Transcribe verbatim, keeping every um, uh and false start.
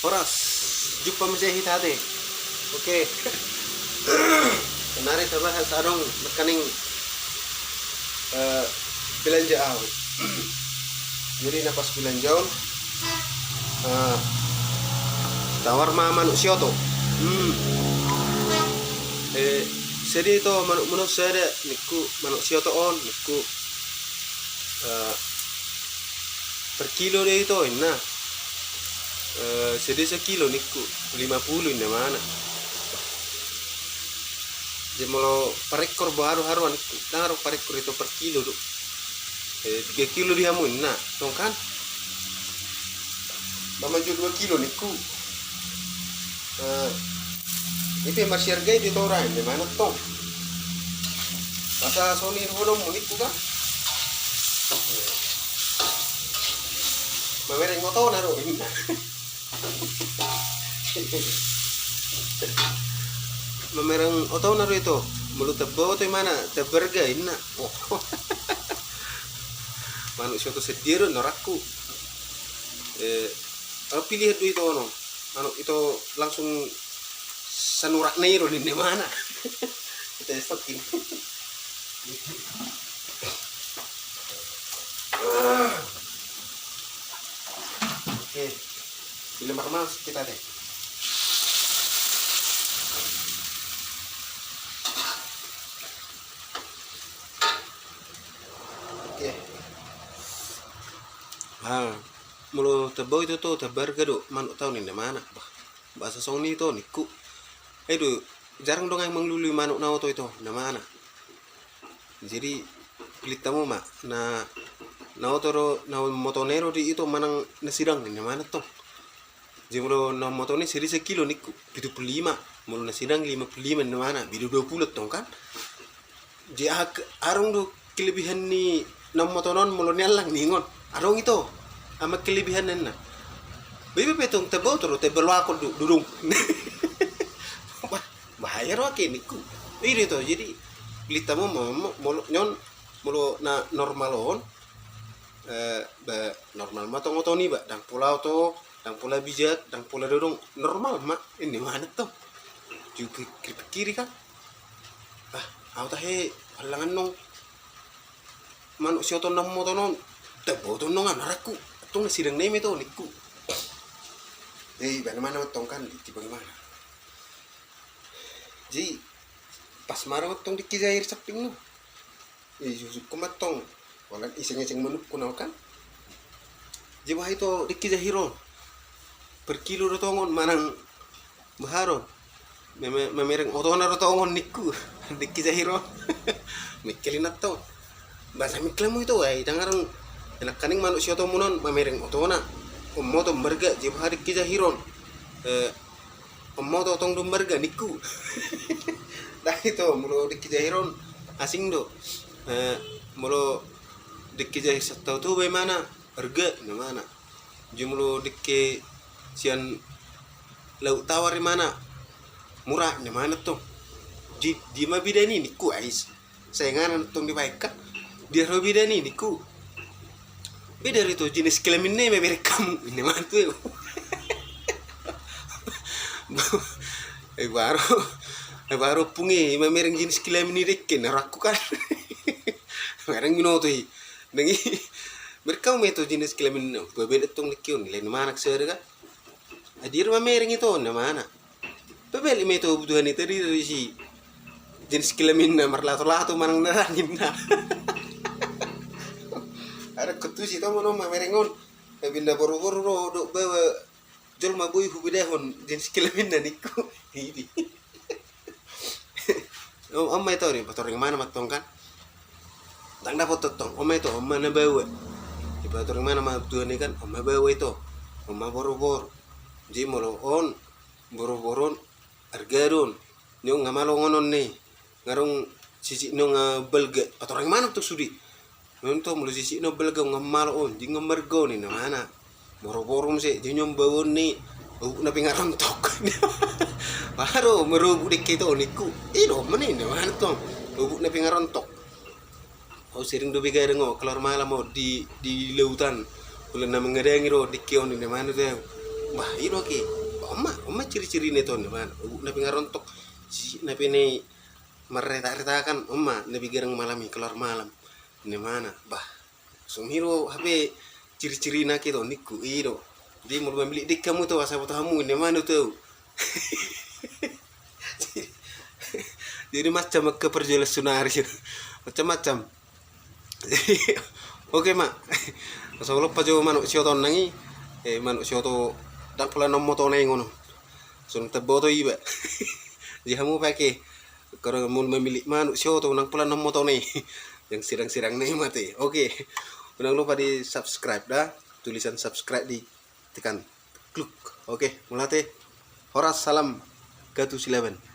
Horas, jumpa muse hita ate. Oke. Saonari tabahas adong nangkaning, eh, belanja ahu. Jadi na pas belanja on, eh, tawar ma manuk sioto. Hmm. Eh, sude ito manukmuna on sada, ningku, manuk sioto on, ningku. Eh, per kilo do ito, inna. Eh, sude sakilo, ningku, lima pulu, inna ma na. Jadi molo parekor boha do haroa, ningku, ndang adong parekor ito per kilo do. Eh, tiga kilo di hamu, inna, tong kan? Ba manjou dua kilo, ningku. Eh, i pe marsiharga i do ito ra, inna ma na tong. Masa songon i dohononmu, ningku kan? Mamereng otona do, inna. Mamereng otona do ito. Molo tamba oto, inna ma na, tamba arga, inna. Oh. Manuk sioto sadia do, inna, rakku. Eh, pilihan do ito, ono. Anu, ito langsung sanurat na i do, ninna ma na. Ito stok ini. Oke. Bila marmal kita deh. Oke. Ah, molo tamba oto ito, tamba arga do manuk tau, ninna ma na. Bah, boasa songon i ito, ningku. Ai do, jarang do ahu mangalului manuk na oto ito, ninna ma na. Jadi, pillit hamu ma, na, na oto do, na motona i do di ito manang na sidang, ninna ma na tong. Jadi molo na motona i sude sakilo, ningku, pitu pulu lima, molo na sidang lima pulu lima, ninna ma na, beda dua pulu tong kan. Jadi aha, adong do kelebihan ni na motona on molo niallang, ningon. Adong ito, aha ma kelebihanna, ninna. Ba i pe tong, tamba oto do, tamba loakon do, dodong. Bah, bahaya do ate, ningku. I do ito, jadi pillit hamu ma, ma, molo nion, molo na normal on, eh, ba normal ma tong oto ni, ba ndang pola oto, ndang pola bijak, ndang pola dodong, normal ma, ninna ma na tong. Jadi pikir-pikir kan. Ah, ahu tahe, allangan nong manuk sioto na motona on, tamba oto nong, ninna, rakku. Tong na sidang na i ma ito, ningku. Eh, bagaimana ma tong kan, di, di bagaimana. Jadi, pas ma adong tong dengke jaher sampingna. Eh, isusukku ma tong. Holan iseng-iseng manukku na on kan. Jadi boha ito dengke jaher on. Per kilo do tong on manang boha do. Mame-, mamereng otona do tong on, ningku. Dengke jaher on. Mingkel, inna tong. Boasa mingkel hamu ito, ai ndang adong. Nangkaning manuk siotomuna on mamereng otona. On ma oto marga, jadi boha dengke jaher on. Eh, on ma oto tong do marga, ningku. Ndang ito, molo dengke jaher on asing do. Eh, molo dengke jaher sian Tao Toba, ninna ma na, arga, ninna ma na. Jadi molo dengke sian Laut Tawar, ninna ma na, mura, ninna ma na tong. Di, di ma bedana i, ningku, ais. Sainganan tong dibaen kan. Di aha do bedana i, ningku. Beda do ito jenis kelaminna i mamereng hamu, ninna ma na tu. Eh, baru, eh, baru pungi mamereng jenis kelamin i dengke, ninna rakku kan. Mamereng binoto i. Nang i, mereng hamu ma ito jenis kelaminna. Ba beda tong dengke on, nilai ni manuk sada kan. Adia do mamereng ito, ninna ma na. Pabalik ma ito butuhan i, tadi do disi jenis kelaminna marlato-lato manang na rangin na. Ada ketusi tong, molo mamereng on. Tapi na boru-boru do, do bawa jolma, boi hubedahon jenis kelaminna, ningku. Idi. On, on ma ito, dipatoreng ma na ma tong kan. Ndang dapot tong, on ma ito, on ma na bawa. Dipatoreng ma na ma butuhan i kan, on ma bawa ito. On ma boru-boru. Jadi molo on, boru-boru on, arga do on. Ni on nga malo ngonon ni. Nga adong sisik ni on nga balga. Patoreng ma na tong sude. Nuntu molo sisik ni on balga, nga malo on, jadi nga marga on, ninna ma na. Boru-boru muse, jadi ni on bawa on ni, obuk na pingarontok. Aha do marobuk dengke ito, ningku. I do ma, ninna ma na tong. Obuk na pingarontok. Ahu sering do begadang, ahu kaluar malam, ahu di, di lautan. Holan na mangadangi do dengke on, ninna ma na tu ahu. Bah, i do ke. Bah, on ma, on ma ciri-ciri ni tong, on ma. Na pe nga rontok, si, na pe na i marreta-reta kan, on ma, na pe gadang malam i, keluar malam. Ni mana, bah. Songon i do hape ciri-ciri na ke tong, ningku, i do. Jadi molo mamilik dek hamu tong, asa boto hamu, ni mana tong. Jadi macam angka perjelas sunari. Macam-macam. Oke, Mak. Asa lopa jo manuk sioto nang i. Eh, manuk sioto ndang pola na mamboto na i ngono. Songon taboto iba. Jadi hamu pake. Kalau mau mamilik manuk sioto ndang pola na mamboto na i. Yang sirang-sirang na i mate. Oke. Ndang lupa di subscribe da. Tulisan subscribe ditekan. Kluk. Oke, mauliate. Horas, salam. Gatu Silaban.